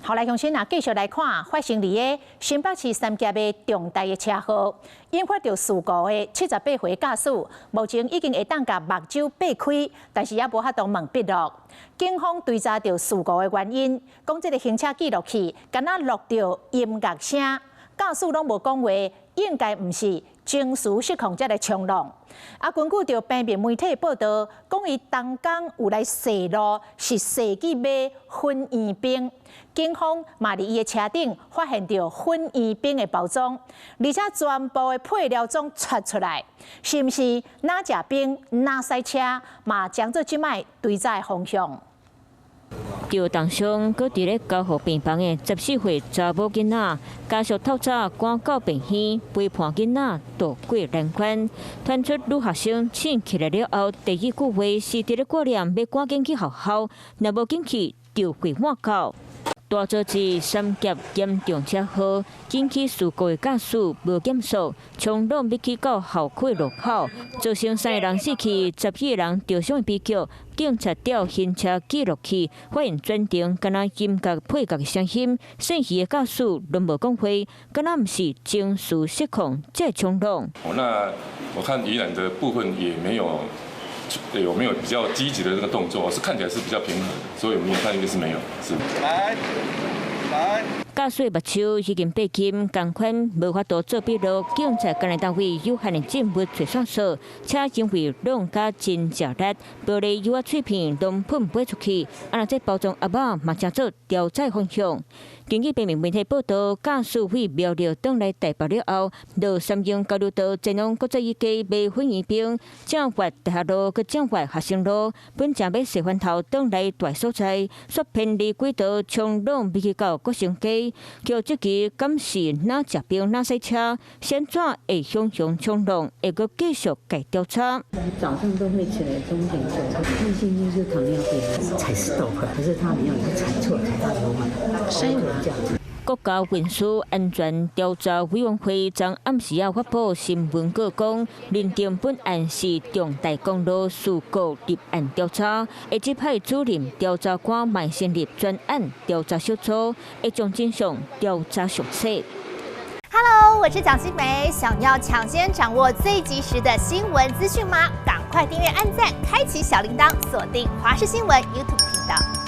好，來鄉親啊，繼續來看發生佇个新北市三峽的重大的車禍，引發著事故的78歲駕駛，目前已經會當共目睭擘開，但是猶無法度問筆錄。警方追查著事故的原因，講這个行車記錄器敢若錄著音樂聲，駕駛攏無講話，應該毋是情緒失控才來衝撞。啊，根據著平面媒體報道，講伊當工有來踅路，是踅去買粉圓冰。警方嘛佇伊的車頂發現著粉圓冰的包裝，而且全部的配料總掣出來，是毋是若食冰若駛車，嘛將做這擺追查的方向。受重傷，閣佇咧加護病房的14歲查某囡仔，家屬透早趕到病院陪伴囡仔渡過難關。傳出女學生醒起來了後，第一句話是佇咧掛念欲趕緊去學校，若無緊去就會滿到。大造致三峽嚴重車禍，引起事故的駕駛無減速，衝撞欲去到校區路口，造成三个人死去，14個人受傷的悲劇。警察調行車記錄器，發現全程敢若音樂配樂的聲音，細魚的駕駛攏無講話，敢若毋是情緒失控才會衝撞。那我看宜蘭的部分也沒有。有沒有比較積極的這個動作？是看起來是比較平和的，所以我們也看應該是沒有。是。來，來。駕駛目睭已經閉金，仝款無法度做筆錄。警察干來單位有限的證物做線索，車因為弄甲真食力，玻璃油仔碎片攏噴飛出去。啊，若這包裝盒仔嘛，成做調查方向。根據平面媒體報道，駕駛為苗栗轉來台北了後，落三鶯交流道前往國際一街買粉圓冰，正越大學路閣正越學生路，本正欲踅番頭轉來蹛所在，煞偏離軌道，衝撞欲去到國成街，叫這支敢是若食冰若駛車，先怎會雄雄衝撞，會閣繼續共調查。早上都會起來鐘點鐘，慢性就是糖尿病，踩 stop，可是他沒有踩錯，踩到油門，所以這樣子。國家運輸安全調查委員會昨暗時仔發布新聞稿講，認定本案是重大公路事故立案調查，會指派主任調查官嘛成立專案調查小組，會將真相調查詳細。 Hello，我是蔣新梅，想要搶先掌握最及時的新聞資訊嗎？趕快訂閱、按讚、開啟小鈴鐺，鎖定華視新聞 YouTube 頻道。